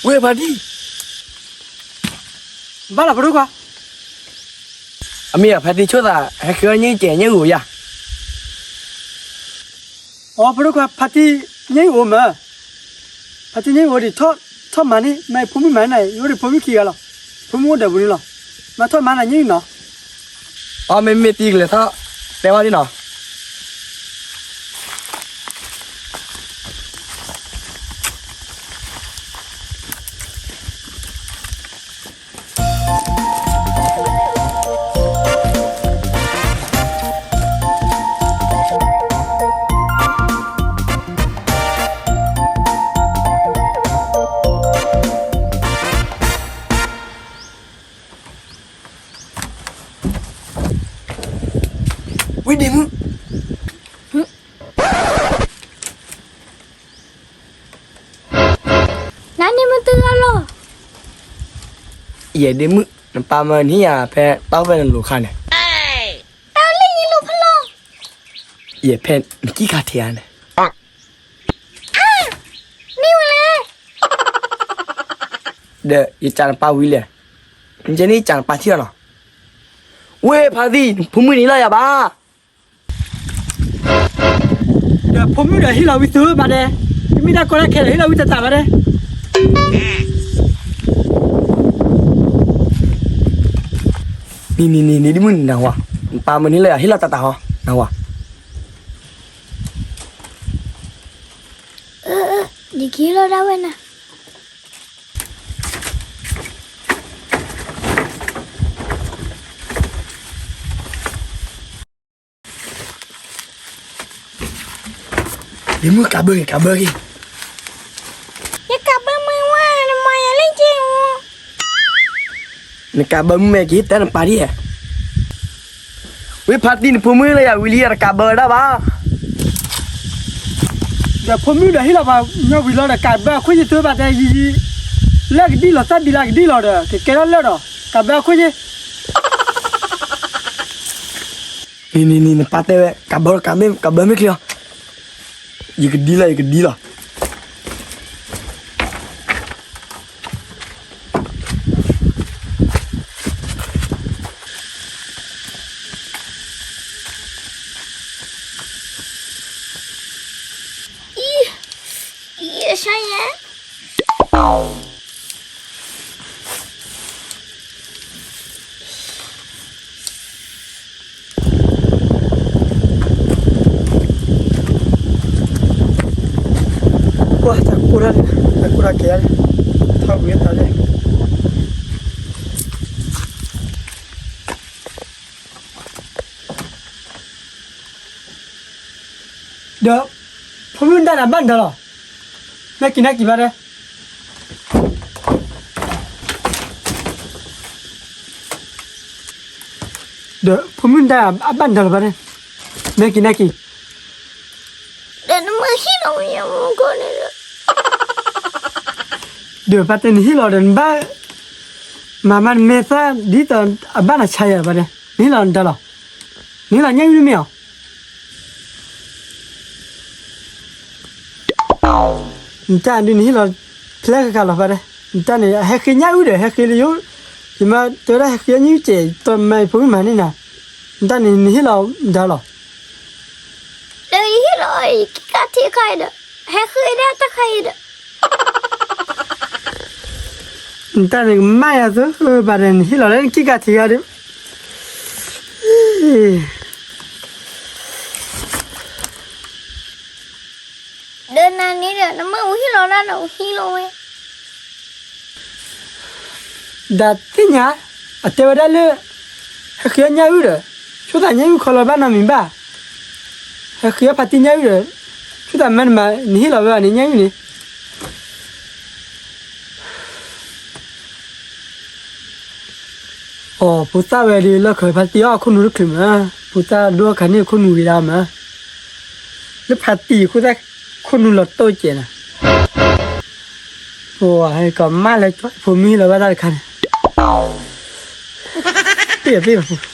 ဝ့ၢ်ဖါတံၢ်, ဘၣ်လီၤဖိဒိၣ်ခွါ, အမ့ၢ်အဖါတံၢ်ဆိၣ်သး ဟဲဃ့အီၣ်ညၣ်အုၣ်ကဲးညၣ်အုၣ်အိၣ်ယၤ. အိ ဖိဒိၣ်ခွါ ဖါတံၢ်ညၣ်အုၣ်အိၣ်မး, ဖါတံၢ်ညၣ်အုၣ်အိၣ်ဒံး ထီၣ်မၤန့ၢ်, မ့ၢ်ဖိမုၣ်မၤန့ၢ်နၤ, ယအိၣ်ဒီးဖိမုၣ်ခံဂၤလီၤ, ဖိမုၣ်အိၣ်ဒီးပူၤန့ၣ်လီၤ, မၤထီၣ်မၤနၤညၣ်အုၣ်နီၤ. အိ မ့မ့ၢ်တံၢ်ကလဲၤထီၣ်တဲဝဲဒ်နီၤ. ဝံၤဒ့မုၣ်, နၤန့ၣ်မ့ၢ်တဂၤလီၤ. ယဲဒ့မုၣ်, နပၢ်မၢနဟံၣ်ယၤဖဲတၢ်အိၣ်ဖဲနလိၤခါန့ၣ်, တၢ်အိၣ်လၢယလိၤဖဲလဲၣ်. ယဲဖဲနကံၢ်ခါထံးဧါန့ၣ်, မ့ၢ်ဝဲလဲၣ်. ဒီးယစံးနပၢ်ဝံၤလဲၣ်, ယန့ၣ်စံးနပၢ်ထံၣ်လီၤနီၤ. ဝ့ၢ်ဖါတံၢ် ဖိမုၣ်န့ၣ်လီၤယၤဘၣ်. ဒီးဖိမုၣ်ဒီးဟ့ၣ်လီၤဝံသုဘၣ်ဒဲး, တမ့ၢ်တၢ်ကီတၢ်ခဲဒီး ဟ့ၣ်လီၤဝံတၢ်တၢ်ဘၣ်ဒဲး. နံၤနံၤနံၤနံၤ ဒ့မုၣ်နၤဝဲ, နပၢ်မၢန့ၣ်လၢယၤ ဟ့ၣ်လီၤတၢ်တၢ်ဟီ နၤဝဲ. ယကဟ့ၣ်လီၤဒၣ်ဝဲနၤ. ဒ့မုၣ်ကးဘၢက့ၤ ကးဘၢက့ၤ, ယကးဘၢမ့ၢ်ဝဲ နမၤယၤလၢက့ၤဧိၤ, နကးဘၢမ့ၢ်က့ၤ တဲနပၢ်ဒ်ဧါ. ဝံဖါတံၢ်နဖိမုၣ်လၢယၤဝံၤလံ ယတကးဘၢဒၣ်ဘၣ်. ဒီးဖိမုၣ်ဒီးဟ့ၣ်လီၤပှၤညီဝံၤလီၤဒီး ကးဘၢအခိၣ်ယသုဘၣ်တဲယံၤယံၤ, လၢကဒံလီၤ တၢ်ဒံလၢကဒံလီၤဒီး ကကဲထီၣ်လၢာ်ဒီး ကးဘၢအခိၣ်ယဲ နံၤနံၤနံၤ နပၢ်တဲဝဲ ကးဘၢ ကးဘၢမ့ၢ်ချ့အီၤ, ယကဒံလီၤ ယကဒံလီၤ. အံၤ အံၤ အဆါယဲ ပှၤတၢ်ကိၢ်တၢ်န့ၣ် တၢ်ကိၢ်တၢ်ကဲန့ၣ် ထီၣ်ဝံၤသးလဲၣ်. ဒီး ဖိမုၣ်တၢ်န့ၣ် အဘၣ်နတၢ်လီၤ. မ့ၢ်က့ၤနၢ်က့ၤဘၣ်တဲ. ဒီး ဖိမုၣ်တၢ်အဘၣ်နတၢ်လီၤဘၣ်တဲ. မ့ၢ်က့ၤနၢ်က့ၤ. ဒီးနမ့ၢ်ဟ့ၣ်လီၤဝံၤယမူကီၢ်န့ၣ်ဒီး ဒီးပၢ်တဲနဟ့ၣ်လီၤဒီးနဘၣ် မၤမၤနမဲာ်သၣ်ဒ်သိးအဘၣ်နဆါယၤဘၣ်တဲ. နဟ့ၣ်လီၤနတၢ်လီၤ. နဟ့ၣ်လီၤညၣ်အုၣ်တမ့ၢ်အီၤ. နတၢ်ဒုးနဟ့ၣ်လီၤ ဖျဲၣ်ဃၣ်ဃၣ်လီၤဖဲဒဲး, နတၢ်န့ၣ် ဟဲဃ့ညၣ်အုၣ်ဒီး ဟဲဃ့လၢယိ, ယမၤတဲဝဲဒၣ်ဟဲဃ့ညၣ်အုၣ်စဲး တီမၤဖိမုၣ်မၤန့ၢ်နၤ, နတၢ်န့ၣ် နဟ့ၣ်လီၤနတၢ်လီၤ. ဒီးယဟ့ၣ်လီၤ ယကံၢ်ခါထံးခါအံၤဒီး ဟဲဃ့ဒၣ်တၢ်ခါအံၤဒီး နတၢ်န့ၣ်ကမၣ်ယၤသိးဘၣ်ဒီး နဟ့ၣ်လီၤလၢနကံၢ်ခါထံးခါဒီး ဒီးနၤန့ၣ်ဒီး နမ့ၢ်အိၣ်ဟ့ၣ်လီၤတၢ်ဒီး အိၣ်ဟ့ၣ်လီၤဝဲ. ဒီးသ့ၣ်ညါ အတဲဝဲဒၣ်လၢ ဟဲဃ့အီၣ်ညၣ်အုၣ်ဒီး ဆိသးညၣ်အုၣ်ခီလီၤဘၣ်နီတမံၤဘၣ်. ဟဲဃ့အီၣ်ဖါတံၢ်ညၣ်အုၣ်ဒီး ဆိသးမၤနမၤ နဟ့ၣ်လီၤဝဲအီၤန့ၣ် ညၣ်အုၣ်န့ၣ်. ဖိသၣ်ဝဲဒီး လၢခၢးဖါတံၢ်အီၣ်ခိၣ်နူာ်တချုးမး, ဖိသၣ်ဒိၣ်ခါန့ၣ်ခိၣ်နူာ်ဂ့ၤဒၣ်မး, လၢဖါတံၢ်အဃိသတး ခိၣ်နူာ်လီၤတိၢ်ကဲးနၤ, ပကမၣ်လၢကၠီဖိမံလီၤဘၣ်တၢ်တခါန့ၣ်, ပ့ၢ်ပ့ၢ်